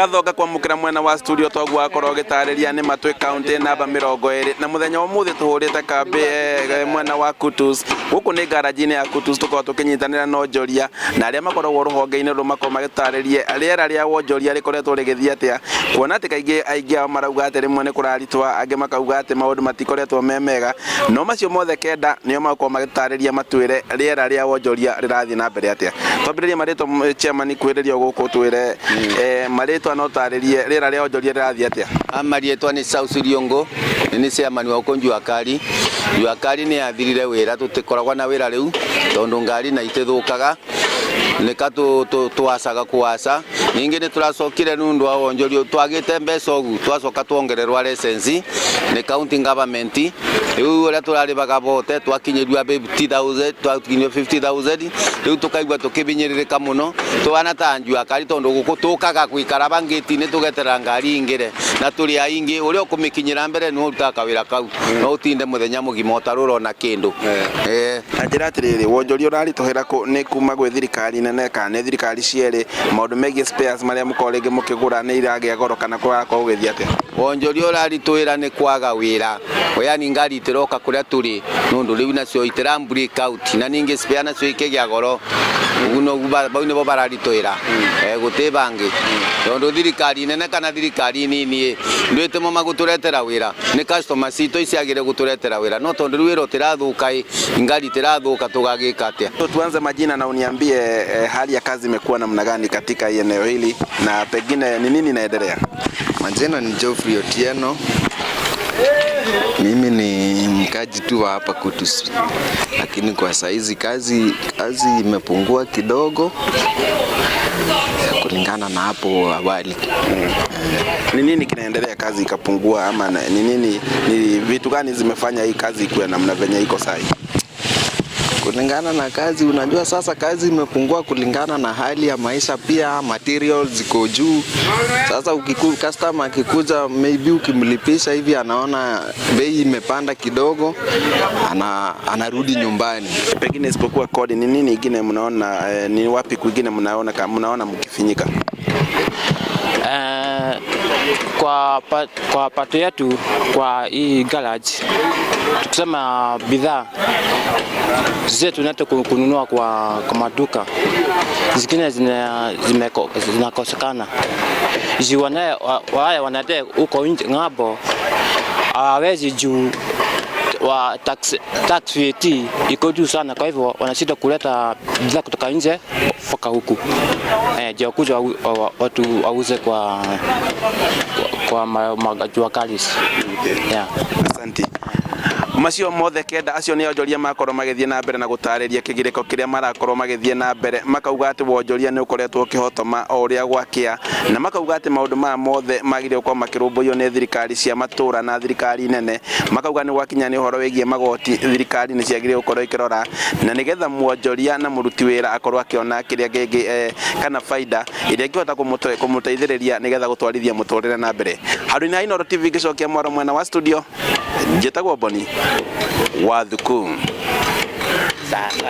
Ngatho ngakwamũkĩra mwena wa studio toguo akorwo ũgĩtarĩria nĩ matwĩ kaunti namba 20 na mũthenya wa ũmũthĩ tũhũrĩte kambĩ mwena wa Kutus. Gũkũ nĩ garage-inĩ ya Kutus, tũkorwo tũkĩnyitanĩra na onjoria na arĩa makoragwo rũhonge-inĩ rũrũ makorwo magĩtarĩrie rĩera rĩa wonjoria rĩkoretwo rĩgĩthiĩ atĩa, kuona atĩ kaingĩ aingĩ ao marauga atĩ rĩmwe nĩ kũraritũha, angĩ makauga atĩ maũndũ matikoretwo me mega, no macio mothe kenda nĩo magũkorwo magĩtarĩria matwĩre rĩera rĩa wonjoria rĩrathiĩ na mbere atĩa. Twambĩrĩrie marĩtwa, chairman, kuhĩrĩria gũkũ twĩre marĩtwa no tarĩrie rĩera rĩa wonjoria rĩrathiĩ atĩa. Marĩtwa nĩ South Riongo, nĩ chairman wa gũkũ Jua Kali. Jua Kali nĩ yathirire wĩra, tũtikoragwo na wĩra rĩu tondũ ngari na itithũkaga nĩka twacaga kuaca. Ningĩ nĩ tũracokire nĩ ũndũ wa wonjoria twagĩte mbeca ũgu, twacoka twongererwa license nĩ county government. Rĩu ũrĩa tũrarĩbaga bote twakinyĩrio 50,000, twakinyĩrio 50,000. Rĩu tũkaigua tũkĩbinyĩrĩrĩka mũno tũhana ta Jua Kali tondũ gũkũ tũkaga gũikara ba ngĩti-inĩ tũgeterera ngari ingĩre na tũrĩ aingĩ. Ũrĩa ũkũmĩkinyĩra mbere nĩwe ũrutaga kawĩra kau, no ũtinde mũthenya mũgima ũtarũrona kĩndũ. Na njĩra atĩrĩrĩ, wonjoria ũraritũhĩra kũ? Nĩ kuma gwĩ thirikari nene kana nĩ thirikari cierĩ? Maũndũ megiĩ spares marĩa mũkoragwo rĩngĩ mũkĩgũra nĩ iragĩa goro kana kũrakorwo gũgĩthiĩ atĩa? Wonjoria ũraritũhĩra nĩ kwaga wĩra, yani ngari itiroka kũrĩa tũrĩ nũndũ rĩu nacio itira break out, na ningĩ spare nacio ikĩgĩa goro. Ũguo noguo bau nĩbo bararitũhĩra, gũtĩ bangĩ tondũ thirikari nene kana thirikari nini ndwĩtĩmo magũtũretera wĩra, nĩ customer citũ iciagĩrĩire gũtũretera wĩra, no tondũ rĩu wĩra ũtĩrathũka ĩ, ngari itĩrathũka, tũgagĩka atĩa? Tuanze majina na uniambie hali ya kazi imekuwa namna gani katika eneo hili na pengine ni nini inaendelea? Majina ni Geoffrey Otieno. Mimi ni mkaji tu wa hapa Kutus, lakini kwa saizi kazi imepungua kidogo kulingana na hapo awali. Ni nini kinaendelea kazi ikapungua, ama ni nini, ni vitu gani zimefanya hii kazi ikuwe namna venye iko sahi? Kulingana na kazi, unajua sasa kazi imepungua kulingana na hali ya maisha, pia materials ziko juu. Sasa customer akikuja, maybe ukimlipisha hivi anaona bei imepanda kidogo, anarudi nyumbani. Pengine isipokuwa kodi, ni nini ingine mnaona, ni wapi kwingine mnaona mkifinyika? Kwa pato yetu kwa hii garage, tukisema bidhaa zetu tunaenda kununua kwa maduka, zingine zinakosekana. Juu wale wanaenda huko nje ng'ambo hawawezi juu wa tax VAT iko juu sana, kwa hivyo wanashinda kuleta bidhaa kutoka nje mpaka huku. Ndio kuja watu wauze kwa jua kali. Yeah. Asante. Macio mothe kenda acio nĩ onjoria makorwo magĩthiĩ na mbere na gũtarĩria kĩgirĩko kĩrĩa marakorwo magĩthiĩ na mbere, makauga atĩ wonjoria nĩ ũkoretwo ũkĩhotoma o ũrĩa gwakĩa, na makauga atĩ maũndũ maya mothe magĩrĩirwo gũkorwo makĩrũmbũiyo nĩ thirikari cia matũra na thirikari nene. Makauga nĩ gwakinya nĩ ũhoro wĩgiĩ magoti, thirikari nĩ ciagĩrĩirwo gũkorwo ikĩrora na nĩgetha mwonjoria na mũruti wĩra akorwo akĩona kĩrĩa kĩngĩ kana baida ĩrĩa ĩngĩhota kũmũteithĩrĩria nĩgetha gũtwarithia mũtũrĩre na mbere. Handũ-inĩ ha Inooro TV ngĩcokia mwaro mwena wa studio, njĩtagwo Boni wa Thuku.